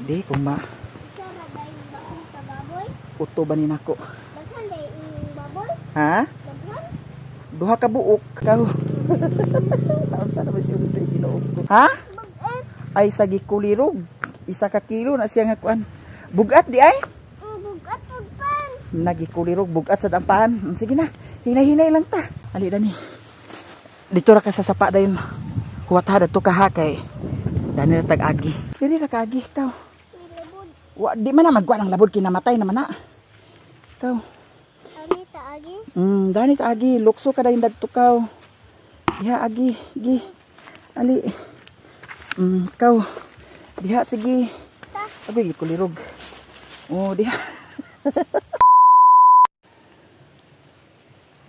Di kung ma uto ba ni nako. Ha? Duha ka buok kaw. Unsa na ba siya sa Ginoo ko? Ha? Ay sa gikulirog. Isa ka kilo na siya nga kuan. Bugat di ay? Bugat pan. Nagikulirog bugat sa dampahan. Sige na. Hinay-hinay lang ta. Ali dani. Dito ra ka sa sapa dayon. Huwat ha dadto ka ha kay dani ra tag-agi. Dili ra kaagi kaw. Wa di man na magwa ng labod kinamatay naman na. Kaw. Dani ta agi. Dani ta agi, lukso ka dayon dadto kaw. Diha agi, gi. Ali. Kaw. Diha sige. Abi gikulirog. Oh, diha.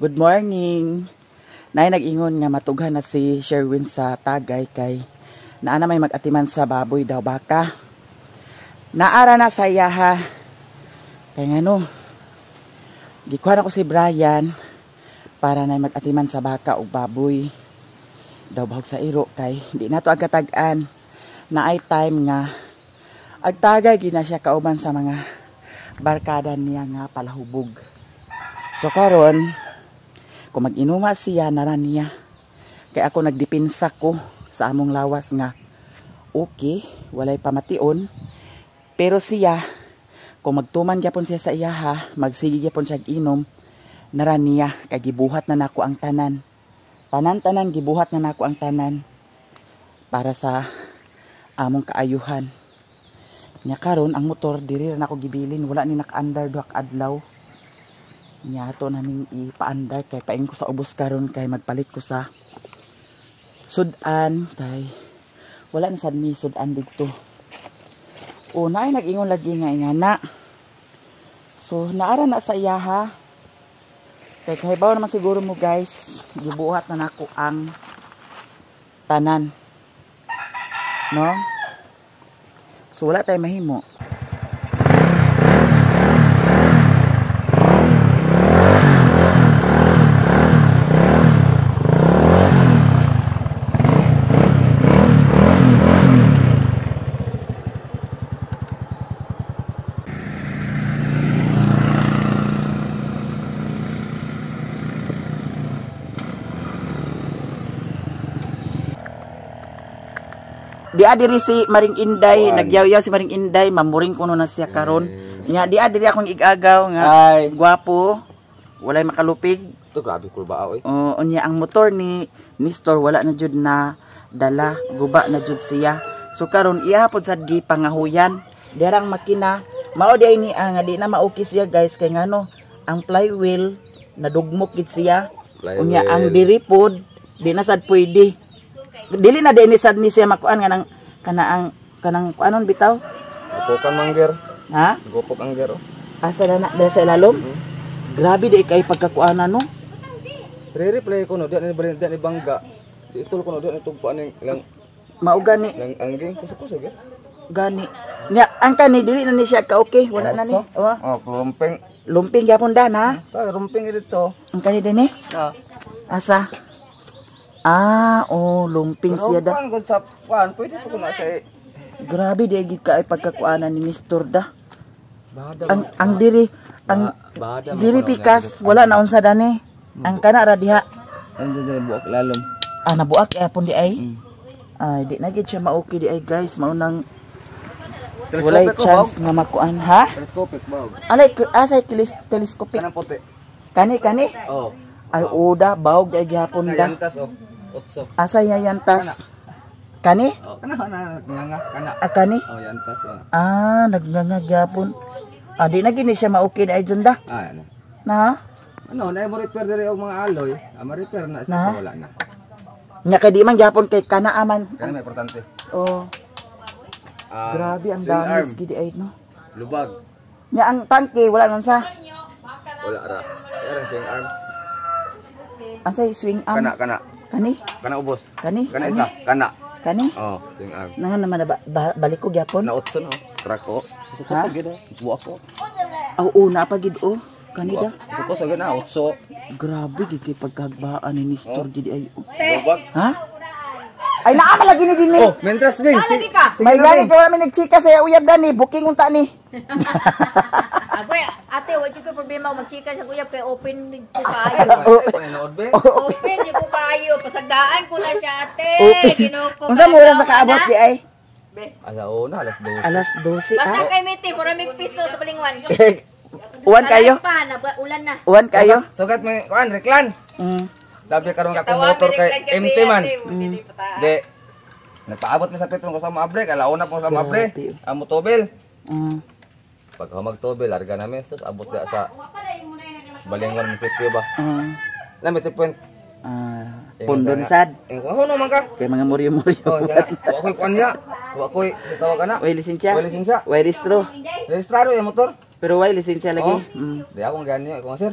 Good morning. Nay nag-ingon nga matughan na si Sherwin sa tagay kay naa na may mag-atiman sa baboy daw baka. Naara na sa iya ha. Kay ngano, gikuha na ko si Brian para na mag-atiman sa baka og baboy daw bahog sa iro kay di nato agkatag-an na ay time nga agtagay gina siya kauban sa mga barkada niya nga palahubog. So karon kung mag-inuma siya nara niya kay ako nagdipinsa ko sa among lawas nga okay walay pamation, pero siya kung magtuman gyapon siya sa iyaha, magsige gyapon siya inom, nara niya kay gibuhat na nako ang tanan. Tanan-tanan gibuhat na nako ang tanan para sa among kaayuhan. Nya karon ang motor diri ra nako gibilin, wala ni naka-andar duha ka adlaw. Nya ato naming ipaandar kay paingon ko sa ubos karon kay magpalit ko sa sudan kay wala na sad mi sudan didto. O naay nag-ingon lagi nga ingana. So naara na sa iyaha. Kay kahibaw naman siguro mo guys, gibuhat na nako ang tanan. No? So wala tay mahimo. Dia diri si Maring Inday, nagyaw-yaw si Maring Inday, mamuring kuno na siya karon. Nya dia diri akong igagaw nga ay gwapo, walay makalupig. To grabe kulba oy. Oo, unya ang motor ni Nestor wala na jud na dala, guba na jud siya. So karon iya pod sad gi pangahuyan. Dirang makina, mao di ay ni nga di na maoki siya guys kay ngano ang flywheel nadugmok gid siya. Flywheel. Unya ang diri pod di na sad pwede. Dili na din sad ni siya makuan nga nang kana ang kanang kuanon bitaw. Gupokan mangger. Ha? Gupok ang ger. Asa na na sa ilalom? Grabe di kay pagkakuanan no. Re-replay ko no, di ni balin, di ni bangga. Si itol ko no, di ni tugpa ning lang Mao gani. lang angging kusog-kusog eh. Gani. Nya ang kani dili na ni siya ka okay, wala na ni. Oh. Oh, lumping. Lumping gyapon dan ha. Ta lumping dito. Ang kani dinhi? Na. Asa? Ah, oh, lumping siya da. Kuan gud sa kuan, pwede pa ko na sa Grabe di gid ka ay pagkakuanan ni Nestor da. Bada. Ang diri ang Bada diri pikas wala na unsa dani. Ang kana ra diha. Ando diri buak lalom. Ah, nabuak apon di ay. Ay, di na gid siya maoki di ay guys, maunang walay chance nga makuan ha. Telescopic bawg. Alay asay telescopic. Kanang puti. Kani kani. Oh. Ay oda bawog di ay gihapon da. Yantas oh. Otso. Asa ya yantas? Kani? Oh, kana kana nga kana. Ah, kani? Oh, yantas oh. Ah, nagnganga gyapon. Ah, di na gini siya maoki di ay dyan da. Ah, ano. Na? Ano, na mo repair diri og mga alloy. Ah, ma-repair na siya Na? wala na. Nya kay di man gyapon kay kana aman. Kana may importante. Oh, grabe ang swing damage gidi ay no. Lubag. Nya ang tangke wala man sa. Wala ra. Kaya swing arm. Asay swing arm. Kana kana. Kani? Kana ubos. Kani? Kana isa. Kana. Kani? Oh, swing arm. Nangan naman na ba, balik ko gyapon. Na otso no. Krako. Ha? Kusog gid. Buak ko. Aw, oh, na pa gid oh. Kani da. Kusog gid na otso. Grabe gid kay pagkagbaan ni Nestor gid ay. Oh. Lubag. Ha? Ay naa man lagi ni dinhi. Oh, mentras Bing. Lagi ka. May gani ko kami nagchika sa uyab dani, booking unta ni. Agoy, ate, wa jud ko problema magchika sa uyab kay open ko kaayo. Panood be. Open jud ko kaayo, pasagdaan ko na siya, ate. Open. Ginoo ko. Unsa mo oras nakaabot di ay? Be. Alauna, alas 12. Alas 12 Basta ah. kay miti, mura mig piso sa balingwan. Uwan kayo? Pa, ulan na. Uwan kayo? Sugat may kuan reklan. Labi karon ka akong motor kay MT man. Di. Nagpaabot mi sa Petron ko sa maabre, alauna po sa maabre. Amo tobel. Pag humag tobel, larga namin sus abot da sa Balingwan munisipyo ba. Lamit sa point. Pundon sad. Ingon ko man ka. Kay mga muryo-muryo. Oh, siya. Wa koy kuan niya. Wa koy sa tawag ana. Way lisensya. Way lisensya. Way restro. Registrado yung motor. Pero way lisensya lagi. Oh. Di akong ganyo, ako sir.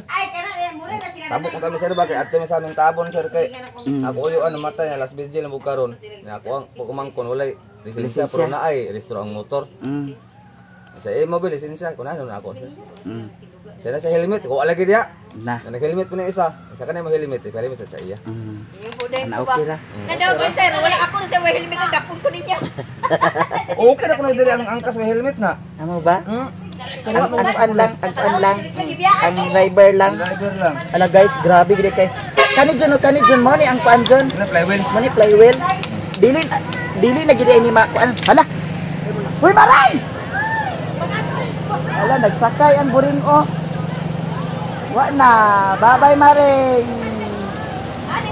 Tabok ko kami sir ba kay adto mi sa aming tabon sir kay ako uyo ano matay na last vigil na karon. Na ako ang pagkumangkon walay lisensya pero naay restro ang motor. Sa imo be lisensya kun ano na ako sir. Sa na sa helmet ko lagi diya. Na. Na nag-helmet po na isa. Isa ka na mo helmet, eh, pero sa iya. Ana okay ra. Na daw ba sir, wala ako na sa way helmet ang dakpon ko ninyo. Okay na kuno diri ang angkas may helmet na. Amo ba? Ang kuan lang, ang kuan lang. Ang driver lang. Driver lang. Ala guys, grabe gid kay. Kani dyan, oh, kani dyan mo ni ang kuan dyan. Ano flywheel? Mo ni flywheel. Dili dili na gid ni ma kuan. Hala. Uy, maray! Hala, nagsakay ang buring oh. Wa na. Bye-bye, Maring.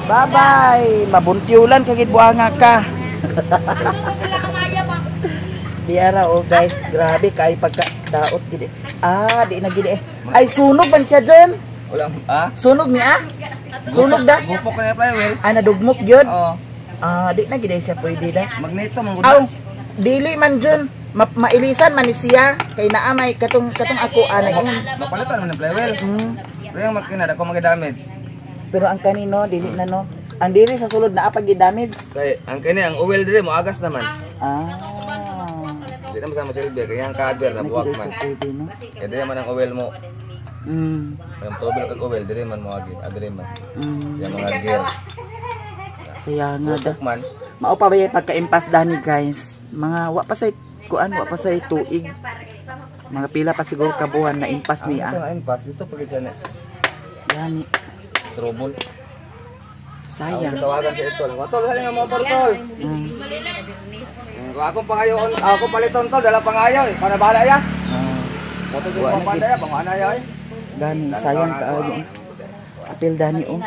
Bye-bye. Mabuntiulan kagid buanga ka. Di ara oh guys, grabe kay pagka daot gid. Ah, di na gid eh. Ay sunog man siya dyan. Wala ah. Sunog niya? Sunog da? Gupok ko na yung flywheel. Ah, nadugmok yun? Oo. Ah, di na gid siya pwede da. Magneto man gud. Aw, dili man dyan. Mailisan man ni siya kay naa may katong katong ako ana yun. Mapalitan man ang flywheel. Pero yung makina dako magidamage. Pero ang kanino dili na no. Ang dili sa sulod naa pag damage. Kay ang kini ang oil diri mo agas naman. Ah. Di na masama silbi kay ang cover na buwak man. Pwede no. Kay diri man ang oil mo. Ang tubig kag oil diri man mo agi, adiri man. Yang mga gear. Siya nga da. Buwak man. Mao pa ba yung pagka-impas dani guys? Mga wa pa say kuan, wa pa say tuig. Mga pila pa siguro kabuhan na impas Ang niya. ito nga impas dito pag siya na Yani, trouble. sayang. Ako tawagan sa ito. Tol, sali nga motor tol. Kung akong pangayon, ako paliton tol, dala pangayo eh. Para bahala ya. Motor ko Wa na pang ya, pang ya eh. Gani, sayang kaayo. Apil dani oh.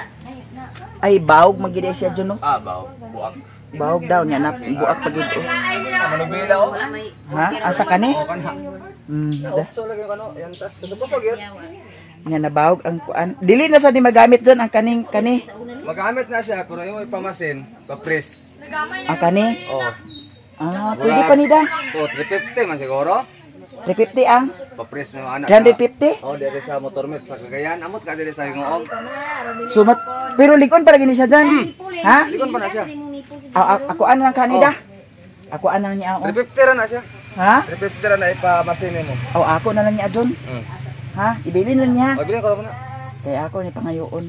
Ay bawog magid siya dyan oh. Ah, baw, buak. Bawog daw niya na buak pagid oh. Manubila oh. Ha? Asa kani? Oh, kana. Da. So lagi kano, yan tas kusog yun. Nya nabawog ang kuan. Dili na sa di magamit dyan ang kaning kani. Magamit na siya pero yung ipamasin, pa-press. Ang kani. Oh. Ah, pwede pa nida. To 350 man siguro. 350 ang Pa-press na anak. 350. Oh, diri sa motormet sa Cagayan. Amot ka diri sa Hingoog. Sumat pero likon pa lagi ni siya dyan. Ha? Likon pa na siya. Ah, ako ano lang kanida? Ako ano niya oh. 350 ra na siya. Ha? 350 ra na ipamasin nimo. Oh, ako na lang niya dyan. Ha? Ibilin lang niya. Oh, bilin ko na. Kaya ako ni pangayoon.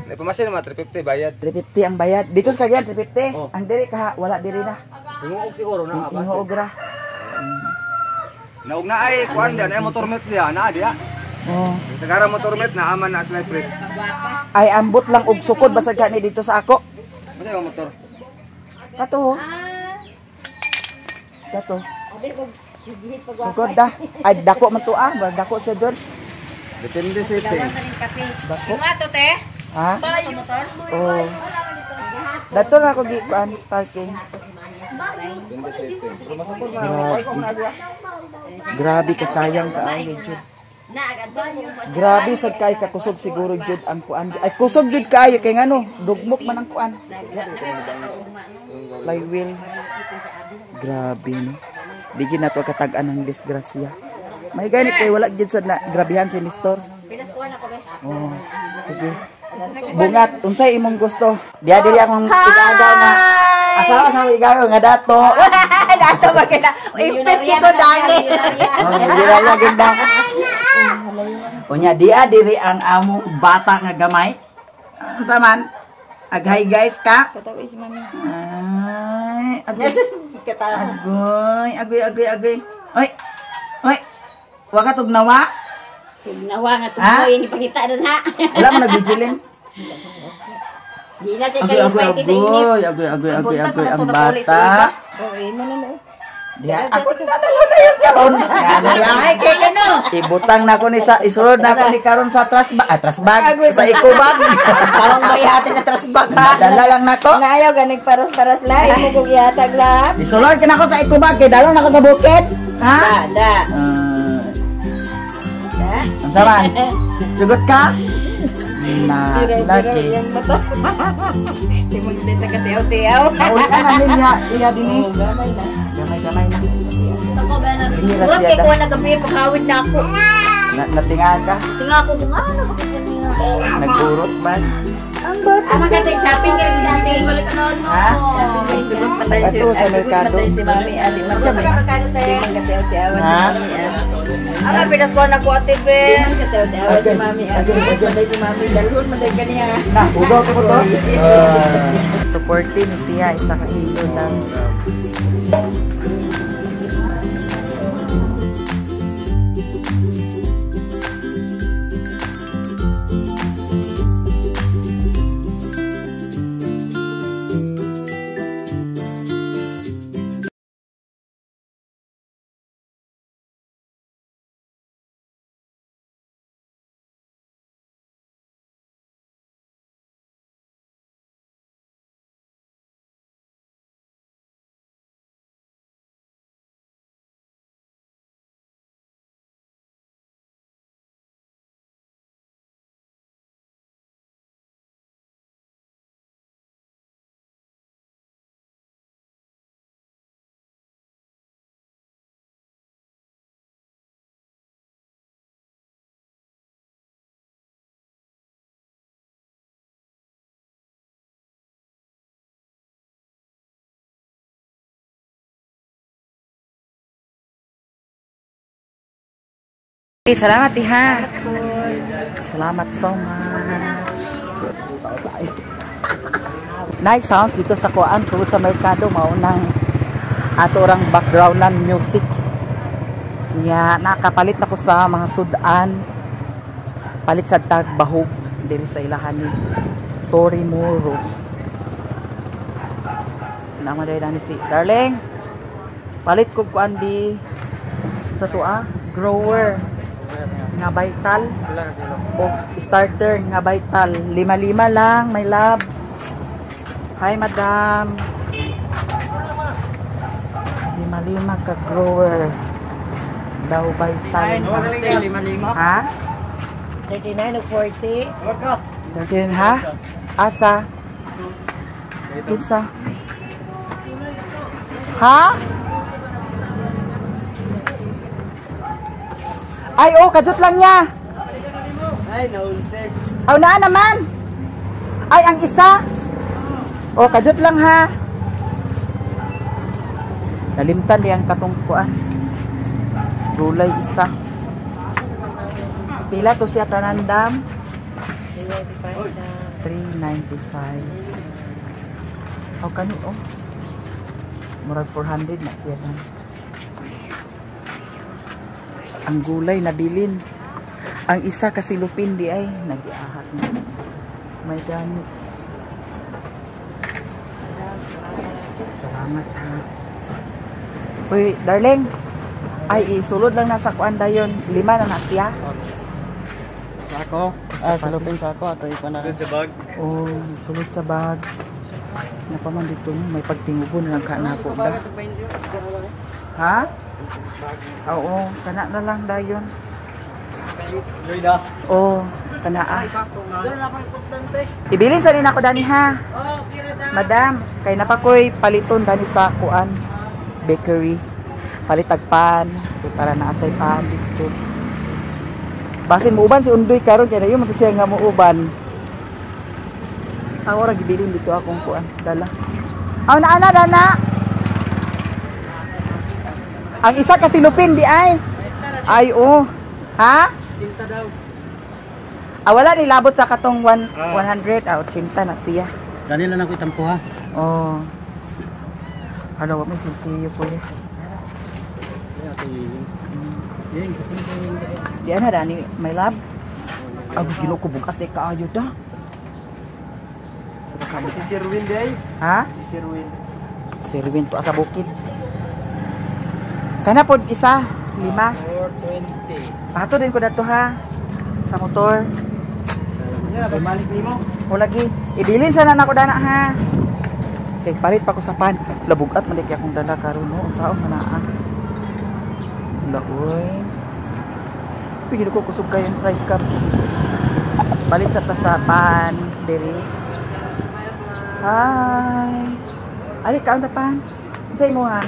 Ipamasin mo 350 bayad. 350 ang bayad. Dito sa Cagayan 350. Oh. Ang diri ka wala diri na. Hingoog siguro na Hingoog ra. Naug na ay kuan diyan ay motormet diya na diya. Oh. Sagara motormet na aman na sila press. Ay ambot lang og sukod basag kani dito sa ako. Basta yung motor. Kato. Kato. Sukod da. Ay dako man to ah, dako sa doon. Depende sa ite. Dako. Ato te. Ha? Oh. Dato na ako gi kuan parking. Depende sa ite. Pero masakot na ako ko na siya. Grabe kasayang kaayo jud. Grabe sad kay kakusog siguro jud ang kuan. Ay kusog jud kaayo kay ngano, dugmok man ang kuan. Flywheel. Grabe no. Di gid nato katag-an ang disgrasya. May gani kay wala gid sad na grabihan si Nestor. Oh, sige. Bungat, unsay imong gusto? Diya diri akong igagaw nga. Asawa sa igagaw nga dato. Dato ba kita? Impes kito dani. Oh, dira lagi da. Unya diya diri ang among bata nga gamay. Unsa man? Aghay guys ka. Katawa si mami. Ay, agoy. Agoy, agoy, agoy, agoy. Oy. Oy. Wa ka tugnawa? Tugnawa nga tugnawa ini pangita na na. Wala mo nagbijilin. Di na siya Agoy, agoy, agoy, agoy, agoy, agoy, agoy, ang bata. Oo, mo na na. Diya, ako na na yun karon. Ay, kay kano. Ibutang na ko ni sa isulod na ko ni karon sa trash bag, trash bag, sa eco bag. Parang may atin na trash bag ha. Dala lang nako. Ngayaw ganig paras-paras la, imo kog ihatag la. Isulod ka nako sa eco bag kay dala na ko sa bukid. Ha? Da. Ang saman. Sugot ka? Na, lagi. Yang mata. Di mo gid ta katiaw-tiaw. Nauli ka na niya, iya dini. Gamay na. Gamay-gamay na. Murag kay kuha na gabi paghawid na ako. Natinga ka? Tinga ako kung ano ba kanya. Nagurot man. Ang bata. Ama ka sa shopping kay natin. Ha? Sugot patay si Ato sa merkado. si mami ali. Sa merkado te. Ha? Ara pinas ko na ko ate be. Katiaw-tiaw si mami ali. Maday si mami dalhon maday kaniya. Na, hugaw ko to. 240 ni siya, isa ka kilo lang. Salamat, iha. Salamat so much. Nice sounds dito sa kuan tungod sa merkado mao nang ato orang background nan music. Nya nakapalit na ko sa mga sudan. Palit sa tagbahog diri sa ilahan ni Tori Muro. Nama dai dani si Darling. Palit ko kuan di sa tuwa grower nga vital o starter nga vital 5-5 lang my love. Hi madam, 5-5 ka grower daw vital. Ha? 39 o 40? 39 ha? Asa? Kinsa? Ha? Ay, oh, kajut lang niya. Ay, naunse. Aw, naa naman. Ay, ang isa. Oh, kajut lang ha. Nalimtan diyang katungkuan. Gulay isa. Pila to siya tanandam? 395. Oh, kani oh. Murag 400 na siya dan. Ang gulay nabilin. Ang isa kasi lupin di ay nagiahat na. May gamit. Salamat ha. Uy, darling. Ay, isulod lang na sa kuan dayon. 5 na na siya. Sako. Ah, sulupin sako ato ipa na. Sa bag. Oh, sulod sa bag. Napaman dito no, may pagtingubo na lang ka na po. Ha? Oo, kana na lang dayon. Oh, kana ah. Ibilin sa rin ako dani ha. Madam, kay napakoy paliton dani sa kuan bakery. Palitag pan, para naasay pan dito. Basin muuban si Undoy karon kay nayo man siya nga muuban. Ako ra gibilin dito akong kuan dala. Aw na ana dana. Ang isa kasi lupin di ay. Ay oh. Ha? Ah, wala nilabot sa katong 100 ah 80 na siya. Dali lang ako itampo ha. Oh. Hala, wa may silsiyo po eh. Di ana dani, my love. Ag Ginoo ko bugat eh kaayo da. Si Sirwin day. Ha? Si Sirwin. Sirwin to sa bukid. Kana pod isa, 5. 420. Pato din ko dato ha. Sa motor. Yeah, balik nimo. O lagi, ibilin sana nako dana ha. Kay palit pa ko sa pan. Labugat man kay akong dala karon no. Unsaon man naa. Laoy. Pigil ko kusog kayo fry cup. Palit sa ta sa pan diri. Hi. Ali kaon ta pan. Unsay mo ha?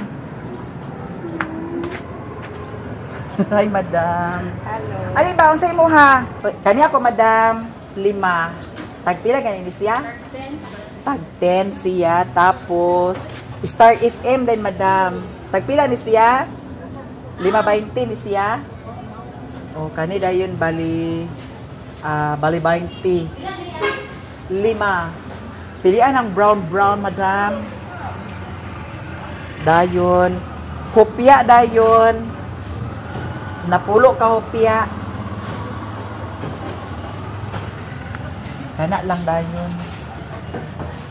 Hi madam. Hello. Ali ba unsay mo ha? Kani ako madam, 5. Tagpila gani ni siya? Tag 10 siya. Tapos Star FM din madam. Tagpila ni siya? 5.20 ni siya. O kani dayon bali bali 20. 5. Pilian ang brown madam. Dayon hopya dayon. Napulo ka hopya. Kana lang dayon.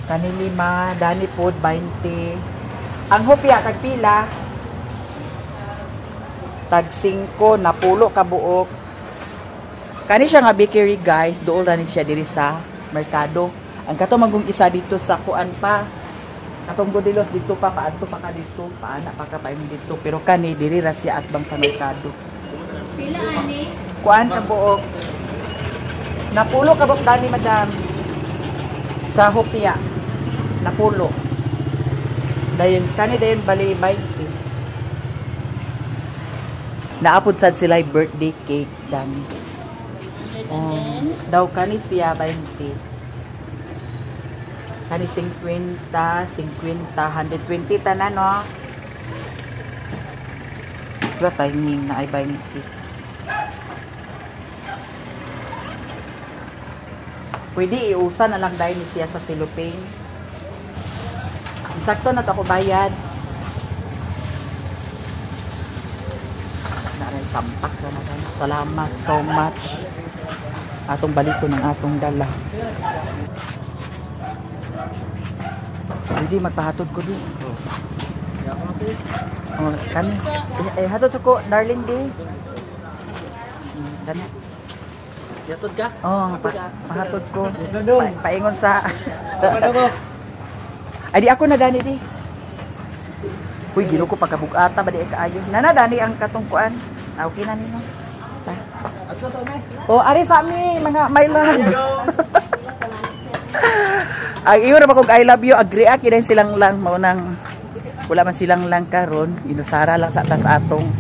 Kani 5, dani pod 20. Ang hopya tagpila? Tag 5, napulo ka buok. Kani siya nga bakery guys, dool ra ni siya diri sa merkado. Ang kato magong isa dito sa kuan pa. Katong Godilos dito pa, paadto pa ka dito, paana pa ka paimong dito, pero kani diri ra siya atbang sa merkado. Pila ani? Kuan ka buok. Napulo ka buok dani madam. Sa hopya. Napulo. Dayon kani dayon bali 20. Naapod sad sila birthday cake dani. Oh, daw kani siya 20. Kani 50, 50, 120 tanan no. Wala timing na ay 20. Pwede iusa na lang dahil ni siya sa cellophane. Sakto na to ako bayad. Naray sampak na na. Salamat so much. Atong baliko ng atong dala. Pwede magpahatod ko di. Oh, kami. Eh, hatod ko, darling di. Kami. Yatod ka? Oh, pahatod ko. Paingon sa Ay di ako na dani di. Uy, Ginoo ko pagkabugata ba di kaayo. Nana dani ang katungkuan. Ah, okay na nimo. Adto sa ame. Oh, ari sa ami mga my love. Ay iyo ra ba kog I love you, agree kini silang lang mao nang wala man silang lang karon, inusara lang sa tas atong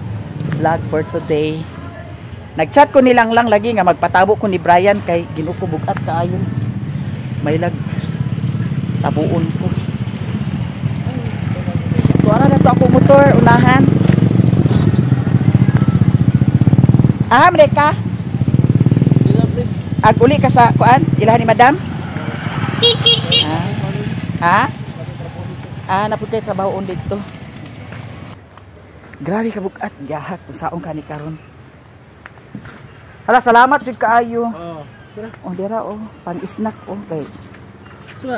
vlog for today. Nagchat ko nilang lang lagi nga magpatabo ko ni Brian kay Ginoo ko bugat kaayo. May lag tabuon ko. Tuara na to ako motor unahan. Ah, mreka. Ag uli ka sa kuan, ilahan ni madam? Ah. Ha? Ah, napud kay trabaho on dito. Grabe ka bugat gahak saong kani karon. Hala, salamat jud kaayo. Oh. Oh, dira oh, pan-snack oh kay.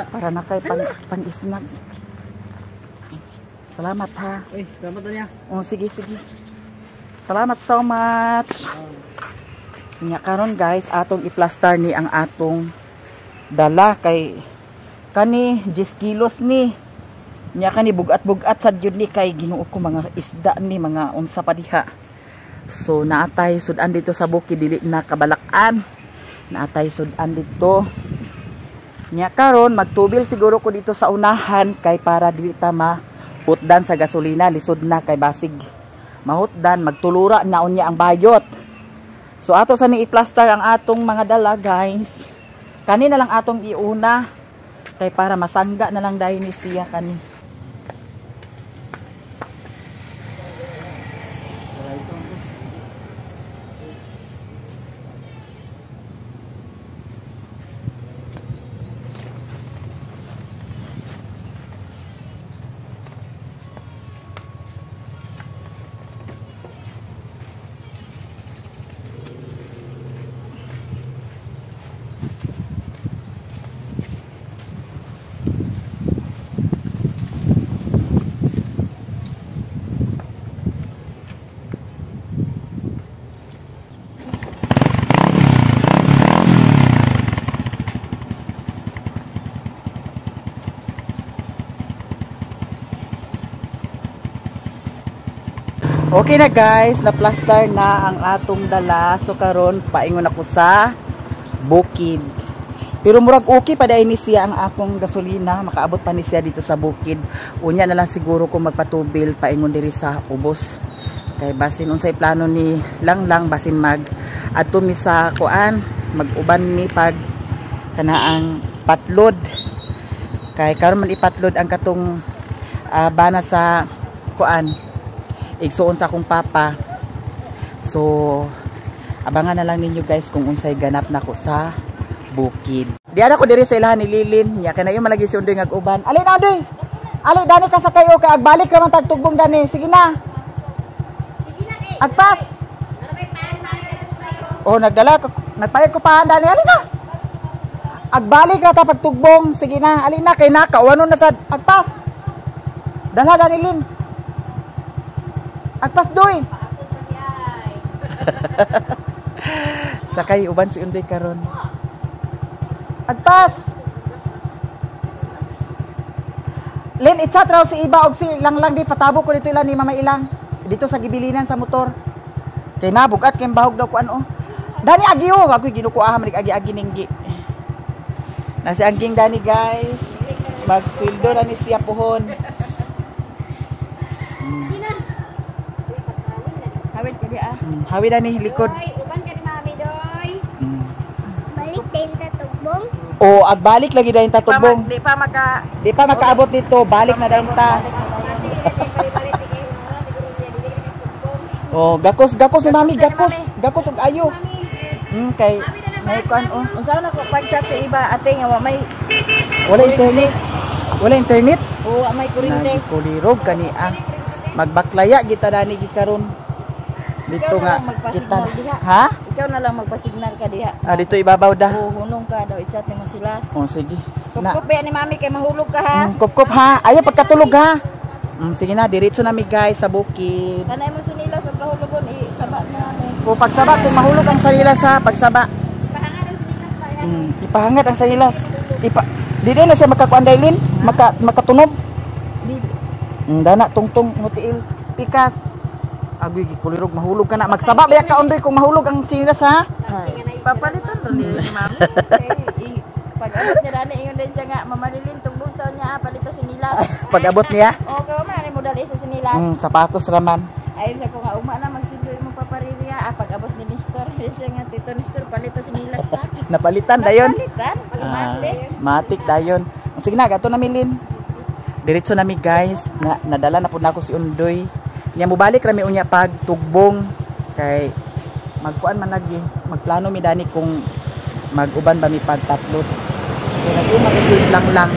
Para na kay pan-snack. Salamat ha. Uy, salamat na niya. Oh, sige sige. Salamat so much. Nya karon guys, atong i-plaster ni ang atong dala kay kani 10 kilos ni. Nya kani bugat-bugat sad yun ni kay Ginoo ko mga isda ni mga unsa pa diha. So naatay sudan dito sa bukid dili na kabalakan. Naatay sudan dito. Nya karon magtubil siguro ko dito sa unahan kay para dili ta mahutdan sa gasolina, lisod na kay basig mahutdan, magtulura na unya ang bayot. So ato sa ni i-plaster ang atong mga dala guys. Kani na lang atong iuna kay para masangga na lang dahil ni siya kani. Okay na guys, na-plaster na ang atong dala. So karon paingon ako sa bukid. Pero murag okay pa dai ni siya ang akong gasolina, makaabot pa ni siya dito sa bukid. Unya na lang siguro kung magpatubil paingon diri sa ubos. Kay basin unsay plano ni Langlang, basin mag adto mi sa kuan, mag-uban mi pag kanaang patlod. Kay karon man ipatlod ang katong bana sa kuan, igsuon sa akong papa. So abangan na lang ninyo guys kung unsay ganap nako sa bukid. Diyan ako diri sa ilahan ni Lilin. Nya kay nayo malagi si Undoy ngag-uban. Ali na Undoy. Ali dani ka sa kayo kay agbalik ra man tagtugbong dani. Sige na. Sige na kay. Agpas. Oh, nagdala ko, nagpalit ko pa dani. Ali na. Agbalik ra ta pagtugbong. Sige na, ali na kay nakauwanon na sad. Agpas. Dala dani Lin. Agpas doy. Sakay uban si Undoy karon. Agpas. Lin, i-chat raw si Iba og si Langlang di patabo ko dito ila ni Mama Ilang. Dito sa gibilinan sa motor. Kay nabugat kay bahog daw kuan oh. Dani agiho, ako'y ginukuha man agi-agi ninggi. Nasi angging dani guys. Magsweldo na ni siya pohon. Hawit ka di ah. Hawi dani likod. Doy, uban ka ni Mami doy. Balik din tatugbong. O agbalik lagi dayon tatugbong. Di pa maka Di pa makaabot dito, balik na dayon ta. Oh, gakos gakos ni Mami, gakos. Gakos og ayo. Kay may kuan oh. Unsa na ko pag-chat sa iba ate nga wa may Wala internet. Wala internet. o wa may kuryente. Nagkulirog kani ah. Magbaklaya kita dani gikaron. Dito Ikaw na nga lang magpasignal kita. diha. Ha? Ikaw na lang magpasignal ka diha. Ah, dito ibabaw da. O hunong ka daw i-chat nimo sila. Oh, sige. Na. Kupkup ni Mami kay mahulog ka ha. Kup-kup ha. Ayo pagkatulog ha. Sige na, diretso na mi guys sa bukid. Kanay mo sinilas og kahulugon i-saba na ni. O pagsaba kung mahulog ang sanilas ha, pagsaba. Ipahangat ang sanilas. Ipa Dili na siya makakuan dailin, makatunob. Dana tungtong ngutiil pikas. Agoy gikulirog mahulog ka na. Magsaba ba ka Undoy kung mahulog ang sinilas ha? Papalitan ro ni Mami. Pag abot niya dani ingon din siya nga mamalilin tugbong taon niya palito sinilas. Pag-abot niya, Okay, wa man mo dali sa sinilas. Sapatos raman. Ayon sa ko nga ugma na magsundo imong papaririya ah, pag abot ni Nestor siya nga Tito Nestor palito sinilas ta. Napalitan dayon. Napalitan, Ah, matik dayon. Sige na, gato na milin. Diretso na mi guys, na nadala na pud nako si Undoy. Nya mobalik ra mi unya pag tugbong kay magkuan man lagi, magplano mi dani kung mag-uban ba mi pag tatlot. So nag-uma kasi lang lang.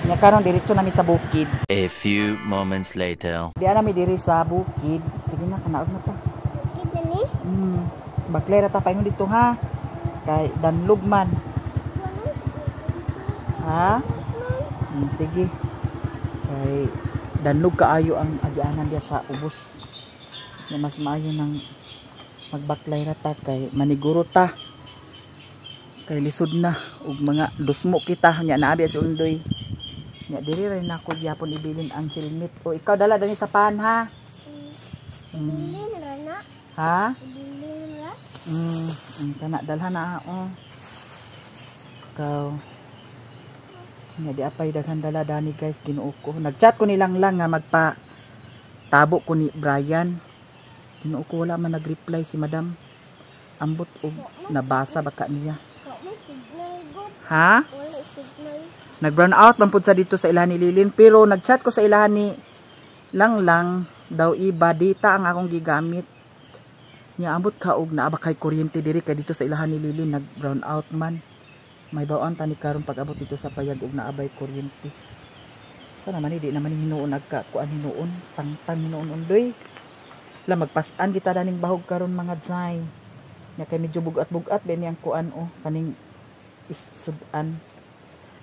Nya karon diretso na mi sa bukid. A few moments later. Di ana mi diri sa bukid. Sige na, kanaog na ta. Bukid na ni. Baklera ta paingon dito ha. Kay danlog man. Ha? Sige. Kay danlog kaayo ang agianan diya sa ubos. Nya mas maayo nang magbaklay ra ta kay maniguro ta. Kay lisod na og mga dusmo kita nya naabi si Undoy. Nya diri ra nako gyapon ibilin ang helmet. O ikaw dala dani sa pan ha. Bilin ra na. Ha? Bilin ra. Kana dalhan na oh. Ikaw. Nya di apay daghan dala dani guys, Ginoo ko. Nagchat ko nilang lang nga magpa tabo ko ni Brian. Ginoo ko, wala man nag-reply si madam. Ambot og nabasa baka niya. Wa may signal good. Ha? Wala signal. Nag-brown out man pud sa dito sa ilahan ni Lilin, pero nagchat ko sa ilahan ni Langlang daw iba dita ang akong gigamit. Nya ambot ka og naa ba kay kuryente diri kay dito sa ilahan ni Lilin nag brown out man. May bawaan tani karon pag-abot dito sa payag og naabay kuryente. Sa naman di naman hinuon nagka kuan hinuon, tangtang hinuon Undoy. La magpas-an kita daning bahog karon mga dzay. Nya kay medyo bugat-bugat ba niyang kuan oh kaning sudan.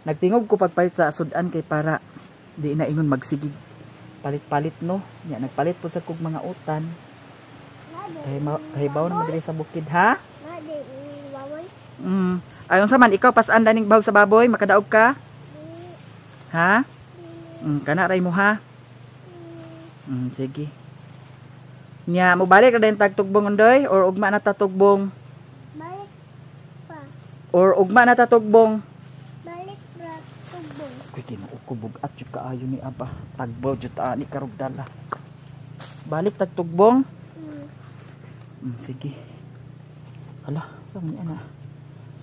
Nagtingog ko pagpalit sa sudan kay para di na ingon magsigig palit-palit no. Nya nagpalit pud sa kog mga utan. Kay baw na diri sa bukid ha. Na di baboy. Ayon sa man ikaw pas-an daning bahog sa baboy, makadaog ka? Ha? Kana ray mo ha. Sige. Nya mobalik ra dayon tagtugbong, Undoy, or ugma na tatugbong? Balik pa. Or ugma na tatugbong? Balik ra tugbong. Kuy, Ginoo ko, bugat jud kaayo ni aba. Tagbaw jud ani karog dala. Balik tagtugbong. Sige. Hala, sa man ni ana?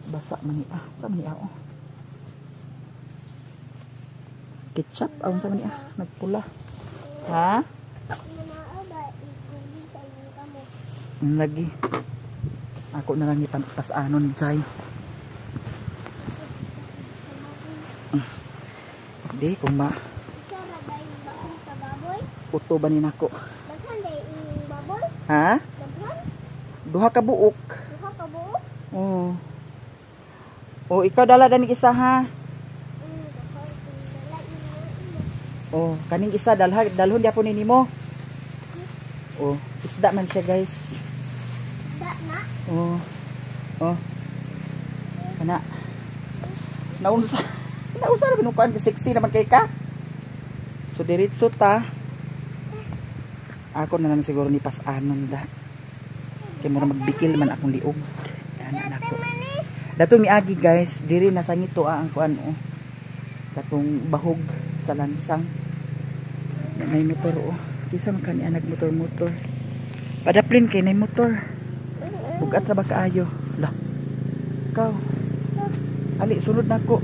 Basa man ni ah. Sa man ni ah, oh. Ketchup, aw sa man ni ah. Nagpula. Ha? Naa ba iguli sa inyong kamot? Lagi. Ako na lang ni pasanon ni Jai. Di kung ma Isa ra dahil baon sa baboy? uto ba ni nako. Daghan dahil inyong baboy? Ha? Daghan? Duha ka buok. Duha ka buok? Oo. Oh, ikaw dala dani isa ha. Daghan kung dala inyo. Oh, kaning isa dalha dalhon gyapon ni nimo. Oh, isda man siya, guys. Da na? Oh. Oh. Kana. Naunsa. Naunsa ra binukuan kay sexy naman kay ka. So diretso ta. Ako na lang siguro ni pasanon da. Kay mura magbikil man akong liog. Ana nako. Dato miagi, guys, diri na sa ngito ah, ang kuan oh. Katong bahog sa lansang. Na may motor oh. Kisa man kani nagmotor-motor. Padaplin kay nay motor. Bugat ra ba kaayo? Lah. Ikaw. Ali sulod nako.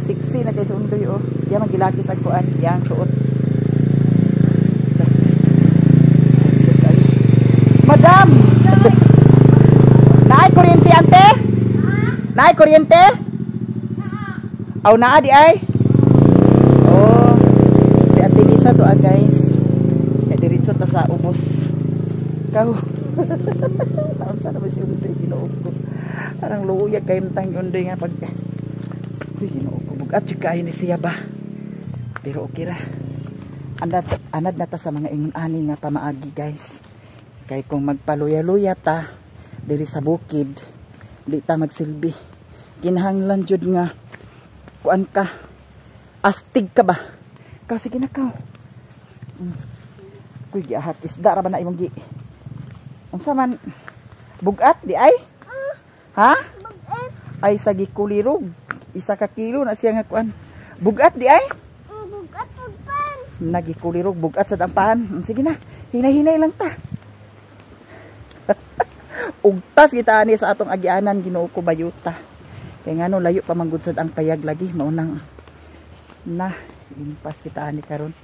Sexy na kay sa Undoy oh. Diya man gilagis ang kuan, iyang suot. Lah. Madam! Naay kuryente, ante? Naay kuryente? Aw, naa di ay? Oh. Si Ate Lisa to ah, guys. Kaya diretso ta sa ubos. Ikaw. Naunsa na ba si Undoy, Ginoo ko? Parang luya kay mtang Undoy nga pag. Uy, Ginoo ko, bugat jud kaayo ni siya ba. Pero okay ra. Anad, anad na ta sa mga ingon ani nga pamaagi, guys. Kay kung magpaluya-luya ta diri sa bukid, di ta magsilbi. Kinahanglan jud nga kuan ka. Astig ka ba? Ka sige na ka. Kuy, giahat isda ra ba na imong gi? Unsa man, bugat di ay? Ha? Bugat. Ay sa gikulirog. Isa ka kilo na siya nga kuan. Bugat di ay? Bugat ug pan. Nagikulirog bugat sa dampahan. Sige na. Hinay-hinay lang ta. Ugtas kita ani sa atong agianan, Ginoo ko, bayuta. Kay ngano layo pa man gud sad ang payag lagi maunang na impas kita ani karon.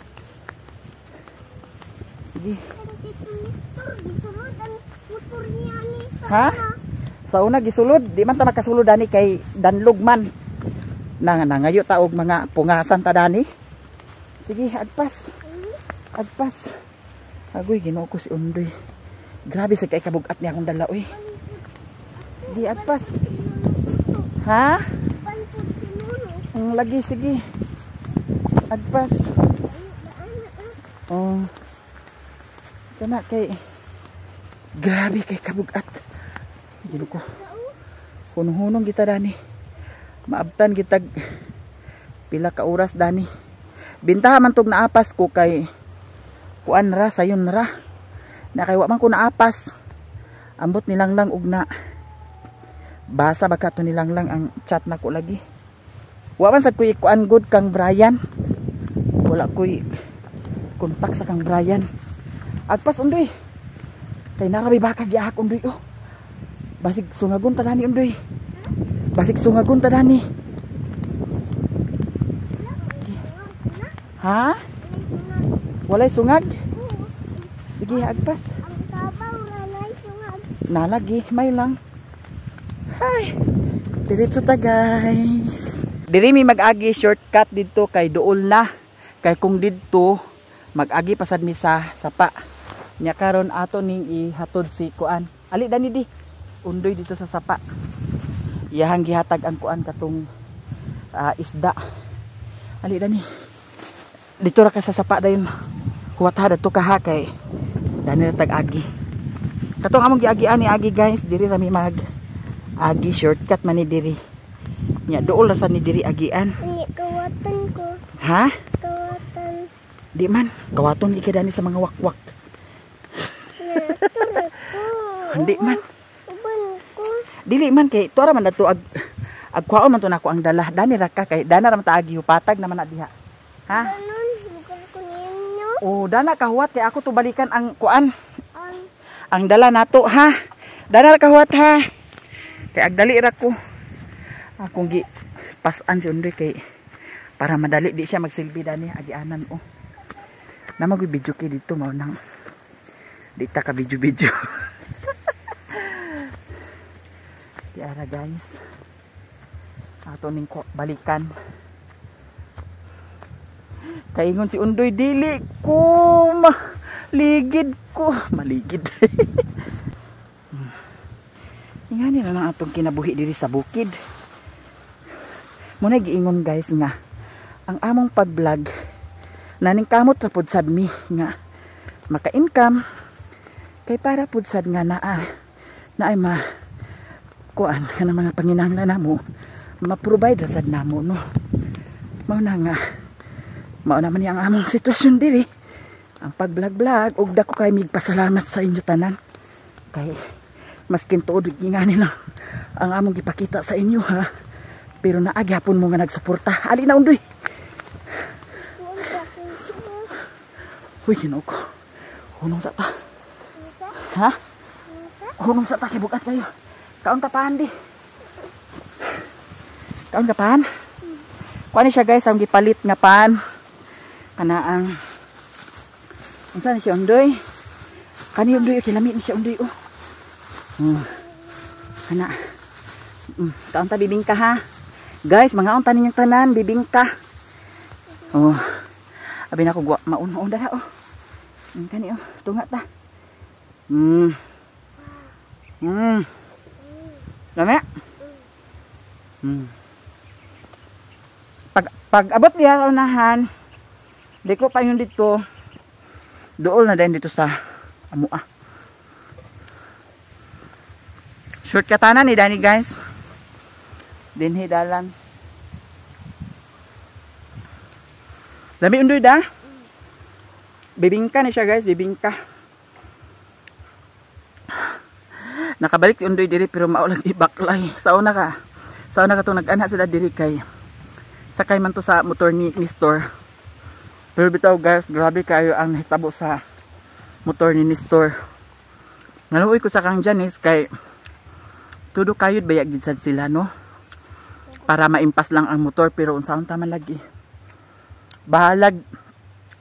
Sige. Ang Tito Nestor, gisulod ang motor niya ni sa Ha? una. Sa una gisulod, di man ta makasulod ani kay danlog man. Na nangayo ta og mga pungasan ta dani. Sige, agpas. Agpas. Agoy, Ginoo ko, si Undoy. Grabe sa kay kabugat niya akong dala oy. Di agpas. Ha? Pantod si Nuno. Ang lagi, sige. Agpas. Oh. Kana kay grabe kay kabugat. Ginoo ko. Hunong-hunong kita dani. Maabtan kitag pila ka oras dani. Bintaha man tog naapas ko kay kuan ra, sayon ra. Na kay wa man ko naapas. Ambot nilang lang og na. Basa ba to nilang lang ang chat na ko lagi. Wa man sad ko'y kuan good kang Brian. Wala ko'y kontak sa kang Brian. Agpas, Undoy. Kay narabi baka giahak, Undoy oh. Basig sungagon ta dani, Undoy. Basig sungagon ta dani. Ha? Walay sungag? Sige, agpas. Ang sabaw na nay sungag. Nalagi, may lang. Hi. Diretso ta, guys. Diri mi mag-agi shortcut didto kay duol na. Kay kung didto mag-agi pasad mi sa sapa. Nya karon ato ning ihatod si kuan. Ali dani di. Undoy dito sa sapa. Iyahang gihatag ang kuan katong isda. Ali dani. Dito ra ka sa sapa dayon. Huwat ha, dadto ka ha kay dani ra tag agi. Katong among giagian ni agi, guys, diri ra mi mag agi, shortcut man ni diri. Nya duol ra sa ni diri agian. Ni kawatan ko. Ha? Kawatan. Di man, kawaton gi dani sa mga wakwak. Hindi man. Uban ko. Dili man kay tuara man dato ag agkuhaon man to nako ang dala. Dani ra ka kay dana ra man ta agi hupatag naman na diha. Ha? Kanon, lugar ko ninyo. Oh, dana ka huwat kay ako to balikan ang kuan, Ang ang dala nato ha. Dana ra ka huwat ha. Kay agdali ra ko. Akong gi pasan si Undoy kay para madali di siya magsilbi dani agianan oh. Na mag video kay dito mao nang di ta ka video video. Di ara guys. Ato ning balikan. Kaingon si Undoy dili ko maligid ko, maligid. Ingani na lang atong kinabuhi diri sa bukid. Muna giingon guys nga ang among pag-vlog naning kamot ra pud sad mi nga maka-income kay para pud sad nga naa na ay ma kuan kanang mga panginahanglan namo ma-provide ra sad namo no. Mao na nga mao naman ni ang among sitwasyon diri ang pag-vlog-vlog ug dako kay mig pasalamat sa inyo tanan kay maskin tuod ngani lang ang among gipakita sa inyo ha, pero naa gyapon mo nga nagsuporta. Ali na Undoy. Uy, Ginoo ko. Hunong sa ta. Ha? Hunong sa ta kay bugat kayo. Kaon ka pahan di. Kaon ka pahan? Kuha ni siya guys, ang gipalit nga pan. Kana ang unsa ni siya Undoy? Kani Undoy, okay, lami ni siya Undoy oh. Kana. Kaon ta bibingka ha. Guys, mga unta ninyong tanan bibingka. Oh. Abi na ko gwa maun-maun dara oh. Kani oh, tunga ta. Lami. Pag abot diha sa unahan, liko pa yun dito. Dool na din dito sa amua. Short katana ni Dani guys. Dinhi dalan. Lami Undoy da. Bibingka ni siya guys, bibingka. Nakabalik si Undoy diri pero mao lang ibaklay. Sa una ka to nag-ana sila diri kay sakay man to sa motor ni Nestor. Pero bitaw guys, grabe kayo ang nahitabo sa motor ni Nestor. Naluoy ko sa kang Janice kay tudo kayod bayag gid sad sila no. Para maimpas lang ang motor pero unsaon ta man lagi. Bahalag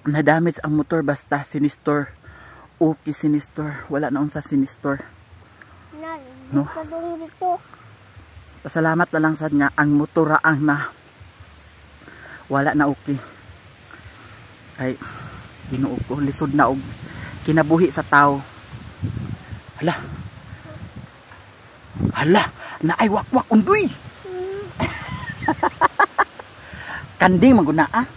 na damage ang motor basta si Nestor. Okay si Nestor, wala na unsa si Nestor. No. Pasalamat na lang sad nga ang motor ra ang na wala na okay. Ay Ginoo ko, lisod na og kinabuhi sa tao. Hala. Hala, naay wakwak Undoy. Kanding maguna ah.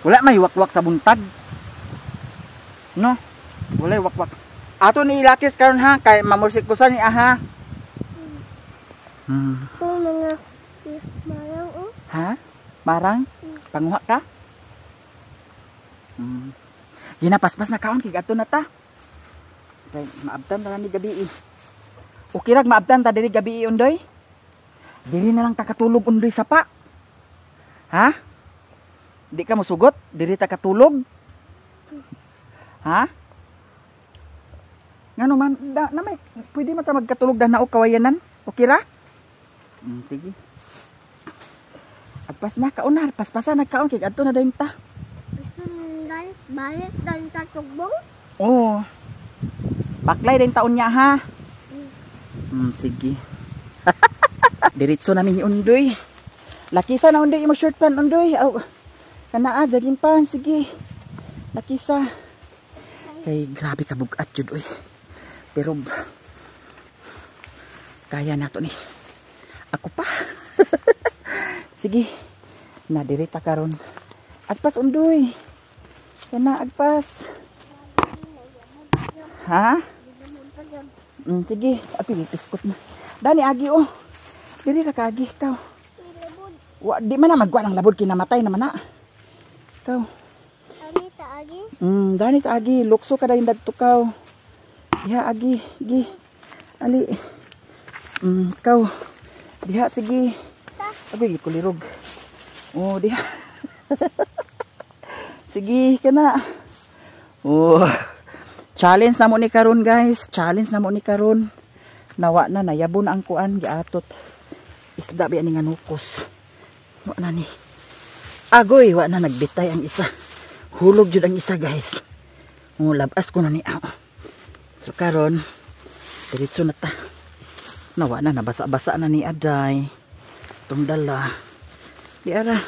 Wala may wakwak sa buntag. No? Wala wakwak. Ato ni ilakis karon ha kay mamursikusan ni aha. Ito mga marang oh. Ha? Marang? Panguha ka? Ginapaspas na kaon kay adto na ta. Kay maabtan na ni gabi eh. Okay rag maabtan ta diri gabi Undoy. Dili na lang ta katulog Undoy sa pa. Ha? Di ka mosugot? Diri ta katulog? Ha? Ngano man da, na may pwede man ta magkatulog da na og kawayanan. Okay ra? Sige. Agpas na kaon na, paspasan nagkaon kay adto na dayon ta. Balik dan sa tugbong? Oo. Baklay din taon niya ha. Sige. Diretso namin ni Undoy. Lakisa na Undoy imo shirt pan Undoy. Aw. Kana jogging pan sige. Lakisa. Kay grabe ka bugat jud oy. Pero kaya nato ni. Ako pa. Sige. Na direta karon. Agpas Undoy. Kana agpas. Ha? Sige, api piskot na. Dani agi oh. Diri ra ka agi ikaw. Wa di man na magwa ng labod kinamatay naman na. Ikaw. Ani ta agi? Dani ta agi, lukso ka dayon dadto kaw. Diha agi, gi. Ali. Kaw. Diha sige. Agoy gikulirog. Oh, diha. Sige kana. Oh. Challenge na mo ni karon guys. Challenge na mo ni karon. Nawa na nayabon ang kuan giatot. Isda biya ni nga nukos. Wa na ni. Agoy, wa na nagbitay ang isa. Hulog jud ang isa guys. Oh, labas ko na ni. So karon diretso na ta. Nawa na nabasa-basa na ni aday. Itong dala. Di ara.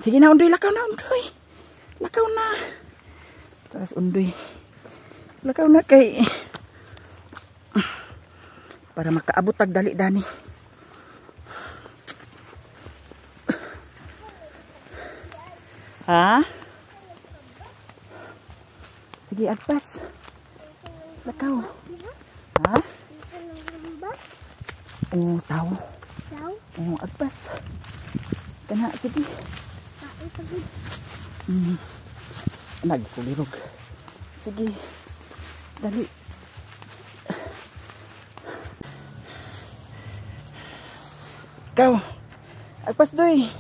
Sige na Undoy, lakaw na Undoy. Lakaw na. Taas Undoy. Lakaw na kay para makaabot tag dali dani. Ha? Sige, agpas. Lakaw. Ha? Oh, tao. Oh, agpas. Kana, sige. Nagkulirog. Sige. Dali. Ikaw. Agpas doy.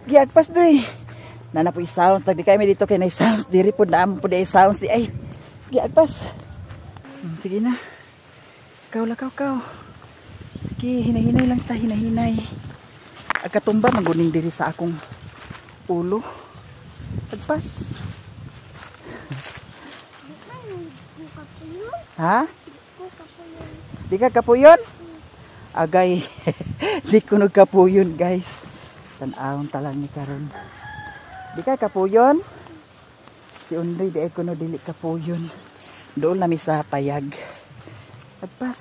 Gi agpas doy. Nana po i-sounds. Tagdi kami dito kay na i-sounds. Diri po na po di i-sounds. Ay. Gi agpas. Sige na. Ikaw lakaw kaw. Sige, hinahinay lang ta, hinahinay. Agkatumba maguning diri sa akong ulo. Agpas. Ha? Di ka kapuyon? Agay. Di ko nagkapuyon, guys. Tan-awon talang ni karon. Di ka kapuyon? Si Undoy di ay kuno dili kapuyon. Doon nami sa payag. Agpas.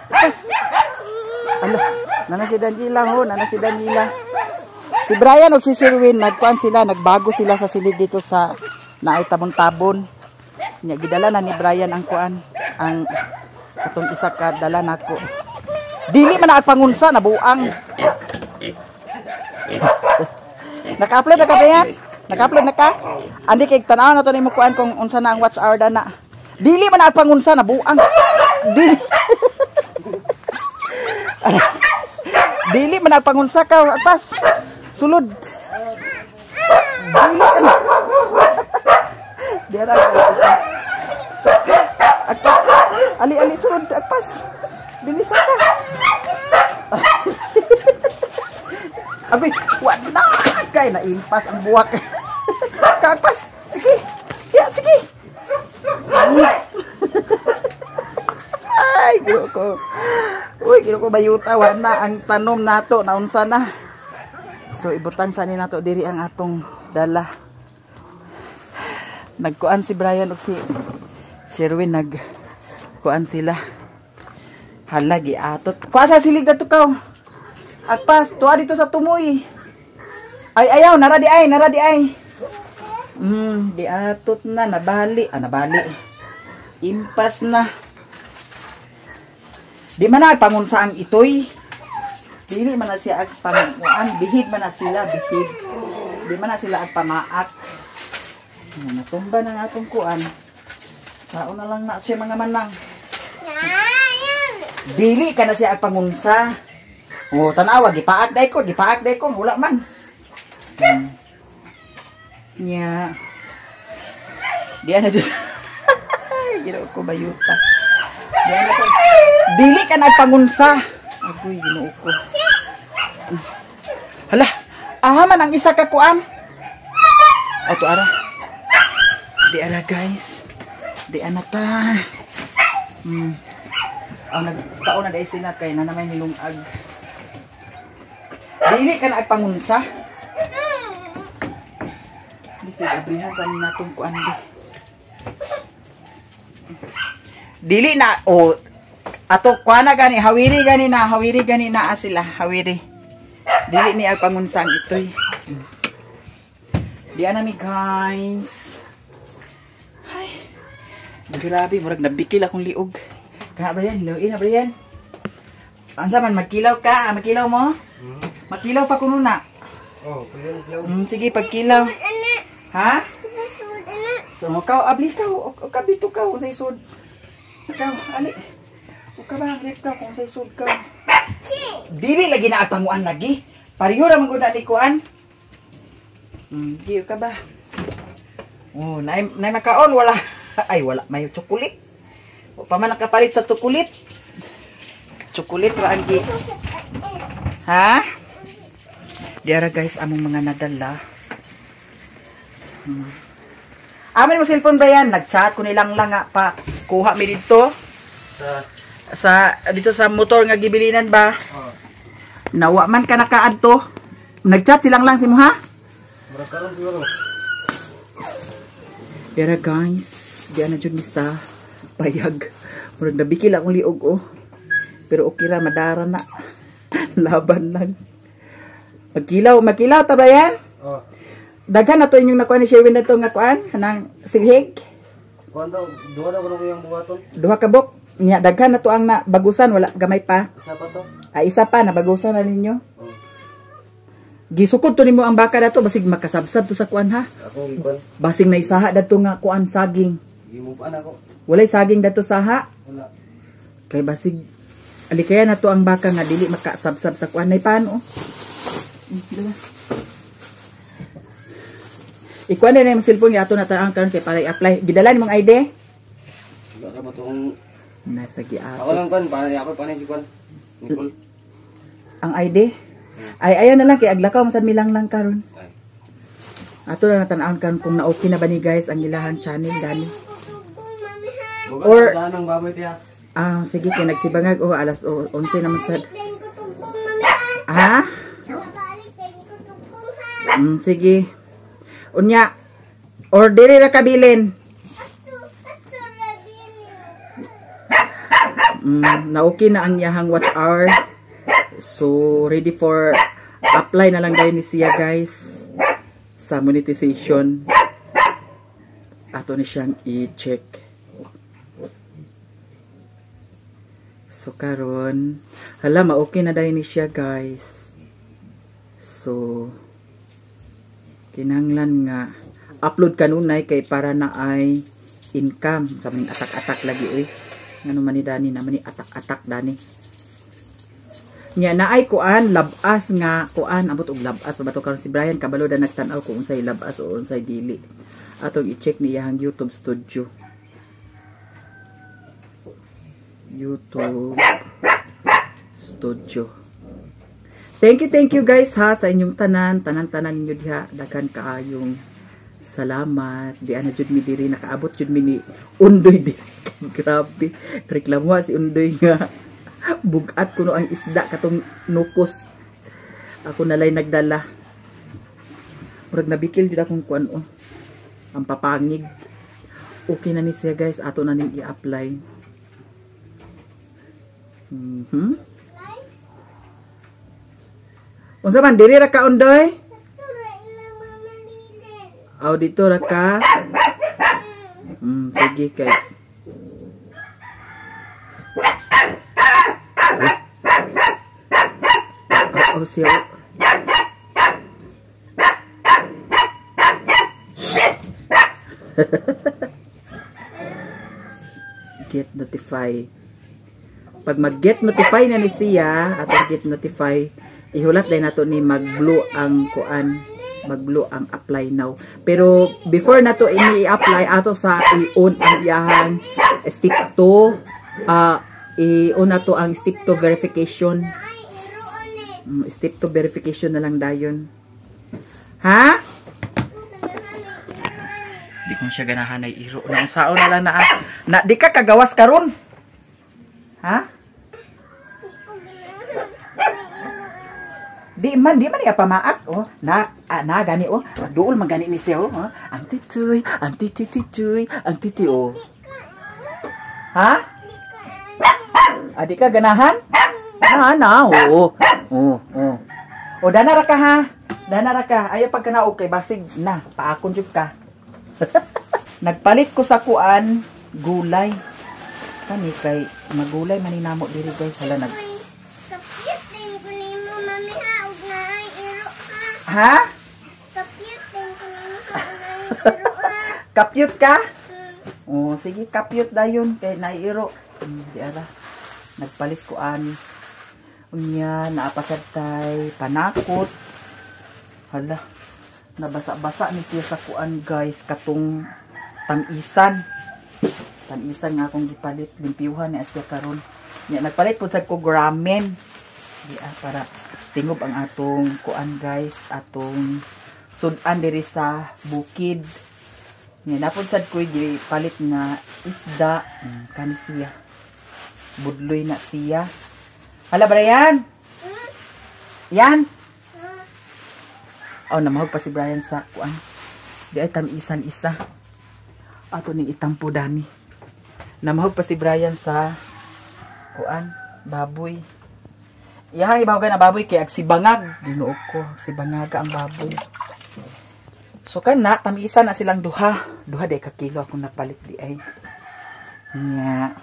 Agpas. Ala, nana si Daniela ho, nana si Daniela. Si Brian ug si Sherwin nagkuan sila, nagbago sila sa silid dito sa naay tabon-tabon. Nya gidala na ni Brian ang kuan, ang atong isa ka dala nako. Dili man na pangunsa nabuang. Naka-upload na ka Brian? Naka-upload na ka? Andi kay tan-aw na to nimo kuan kung unsa na ang watch hour dana. Dili man na pangunsa nabuang. Dili. Dili man ang pangunsa ka, agpas. Sulod. Dili ka na. Di ara ka. Agpas. Ali ali sulod agpas. Dili sa ka. Agoy, wa na kay naimpas ang buwak. Kaagpas. Sige. Ya, sige. Ay, ginoo ko. Uy, ginoo ko bayuta wa na ang tanom nato naunsa na. So ibutang sa ni nato diri ang atong dala. Nagkuan si Brian ug si Sherwin, nagkuan sila. Hala giatot. Kuan sa silig dato kaw. Agpas, tuwa dito sa tumoy. Ay ayaw, nara di ay, nara di ay. Giatot na, nabali, nabali. Impas na. Di man na pangunsa ang itoy. Dili man na siya ag panguan, bihig man na sila, bihig. Di man na sila ag pamaak. Natumba na ang atong kuan. Sao na lang na siya mga manang. Dili ka na siya ag pangunsa. O tanawa, gipaak day ko, wala man. Nya. Di ana jud. Ginoo ko bayuta. Di ana ko. Dili ka na pangunsa. Agoy, Ginoo ko. Hala, aha man ang isa ka kuan. Ato ara. Di ara guys. Di ana ta. Ang nagkaon na dai sila kay na namay nilungag. Dili ka na agpangunsa. Dili abrihan sa natong kuan di. Dili na o ato kuan na gani hawiri gani na sila hawiri. Dili ni agpangunsa ang itoy. Di ana mi guys. Ay. Grabe murag nabikil akong liog. Kana Brian, liog na Brian. Ansa man magkilaw ka? Magkilaw mo? Makilaw pa kuno na. Oh, pwede. Sige, pagkilaw. Ha? So, kaw, abli ka, o kabito ka, kung sa'y sud. Ikaw, ali. O ka ba, rip ka, kung sa'y sud ka. Dili lagi na apanguan lagi. Pariyo ra man gud na ni kuan. Di ka ba? Oh, nay makaon wala. Ay, wala may chocolate. O pa man nakapalit sa chocolate. Chocolate ra ang gi. Ha? Diara guys, among mga nadala. Amin mo cellphone Brian, nagchat ko nilang lang nga pa kuha mi dito. Sa dito sa motor nga gibilinan ba? Oh. Nawa man ka nakaadto. Nagchat silang lang si mo ha? Murag karon siguro. Diara guys, diyan na jud mi sa payag. Murag nabikil akong liog oh. Pero okay ra, madara na. Laban lang. Magkilaw, magkilaw ta Brian? Oh. Daghan na to inyong nakuha ni Sherwin na to nga kuan, kanang silhig. Kuan daw, duha daw kuno yung buhaton. Duha ka bok. Nya daghan na to ang nabagusan, wala gamay pa. Isa pa to. Ah, isa pa nabagusan na ninyo. Oh. Gisukod to nimo ang baka dato basig makasabsab to sa kuan ha. Ako gikuan. Basig na isaha dato nga kuan saging. Gimupan ako. Walay saging dato saha. Wala. Kay basig alikaya na to ang baka nga dili makasabsab sa kuan nay paano. Dala. Ikuan na yung cellphone ato na taang karon kay para i-apply. Gidala nimong ID? Wala ba tong nasa giato. Ako lang kuan para i-apply pa ni si kuan. Nicole. Ang ID? Ay ayan na lang kay aglakaw masad milang lang karon. Ato na tan-awon karon kung na okay na ba ni guys ang ilahang channel dani. Or ang baboy tiya. Ah, sige kay nagsibangag oh alas 11 naman sad. Ha? Sige. Unya, or diri ra kabilin. Na okay na ang iyahang watch hour. So, ready for apply na lang dayon ni siya guys sa monetization. Ato ni siyang i-check. So, karon, hala, ma-okay na dayon ni siya guys. So, kinahanglan nga upload kanunay kay para na ay income sa maning atak-atak lagi oy. Ngano man ni dani na man ni atak-atak dani. Nya naay kuan labas nga kuan abot og labas ba to karon si Brian kabalo da nagtan-aw kung unsay labas o unsay dili. Atong i-check ni iyang YouTube studio. YouTube Studio. Thank you guys ha sa inyong tanan, tanan-tanan ninyo diha, daghan kaayong salamat. Di ana jud mi diri nakaabot jud mi ni Undoy diri. Grabe, reklamo si Undoy nga bugat kuno ang isda katong nukos. Ako nalay nagdala. Murag nabikil jud akong kuan oh. Ang papangig. Okay na ni siya guys, ato na ning i-apply. Unsa man diri ra ka Undoy? Aw dito ra ka. Sige kay. Oh, siya. Get notify. Pag mag-get notify na ni siya, atong get notify, ihulat din nato ni mag-blue ang kuan, mag-blue ang apply now. Pero before nato ini-apply ato sa i-on ang iyahang step 2, i-on nato ang step 2 verification. Step 2 verification na lang dayon. Ha? Di ko siya ganahan ay iro. Naunsaon na lang na di ka kagawas karon. Ha? Di man iya pamaak oh. Na na gani oh. Duol man gani ni siya oh. Ang tituy, ang titituy, ang titi oh. Ha? Adi ka ganahan? Na, oo. Oo, oo. O dana ra ka ha. Dana ra ka. Ayaw pagka na okay basig na paakon jud ka. Nagpalit ko sa kuan gulay. Kani kay magulay man namo diri guys, hala nag Kapit din ko nimo mami ha og na Ha? Kapyut din ko na. Kapyut ka? Oh, sige, kapyut dayon kay naiiro. Di ara. Nagpalit ko ani. Unya, naapasad tay panakot. Hala. Nabasa-basa ni siya sa kuan, guys, katong tamisan. Tamisan nga akong gipalit, limpyuhan ni siya karon. Nya nagpalit pud sad ko ramen. Di ah, para tingob ang atong kuan, guys, atong sudan diri sa bukid. Nya napud sad ko gipalit nga isda, kani siya. Budloy na siya. Hala, Brian. Yan. Oh, namahog pa si Brian sa kuan. Di ay tamisan isa. Ato ning itampo dani. Namahog pa si Brian sa kuan, baboy. Iyahang ibahogan na baboy kay ag si bangag. Ginoo ko, si bangaga ang baboy. So kana tamisan na silang duha. Duha day ka kilo akong napalit di ay. Nya.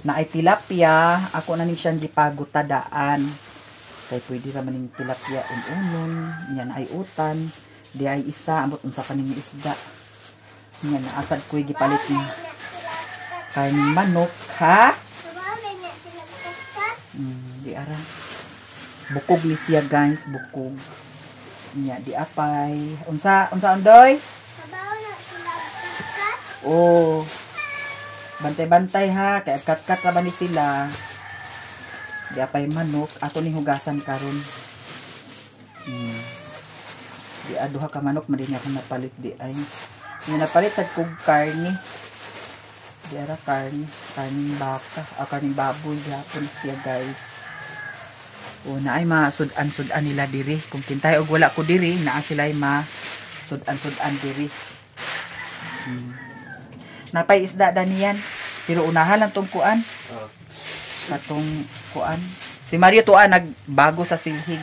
Naay tilapia, ako na ni siyang gipagutadaan. Kay pwede ra man ning tilapia unon, nya naay utan, di ay isa ambot unsa pa ning isda. Nya naasad ko'y gipalit ni karning manok, ha? Di ara. Bukog ni siya, guys, bukog. Nya di apay. Unsa unsa, Ondoy? Oh. Bantay-bantay ha, kay kat-kat ra ba ni sila. Di apay manok, ato ni hugasan karon. Di duha ka manok man din akong napalit di ay. Nga napalit sad kog karne. Di ara karne, karning baka, karning baboy gyapon siya, guys. O na ay masud-an-sud-an nila diri. Kung kintay og wala ko diri, naa sila ay masud-an-sud-an diri. Napay isda daniyan. Pero unahan lang tong kuan. Sa tong kuan. Si Mario tuan nagbago sa silhig.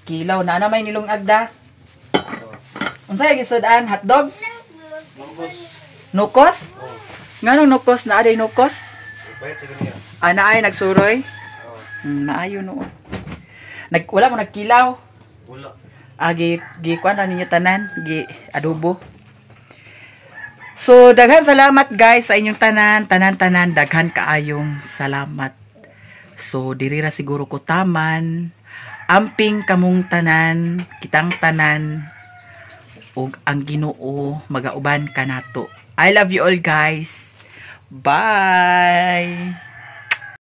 Kilaw na na may nilong agda. Unsay gisudan, hotdog? Nukos? Nganong nukos na aday nukos? Ah, naay nagsuroy? Naayo noon. Nag wala mo nagkilaw. Wala. Ah, gi gi kuan ra ninyo tanan, gi adobo. So daghan salamat, guys, sa inyong tanan, tanan-tanan, daghan kaayong salamat. So diri ra siguro ko taman. Amping kamong tanan, kitang tanan ug ang Ginoo magauban kanato. I love you all, guys. Bye.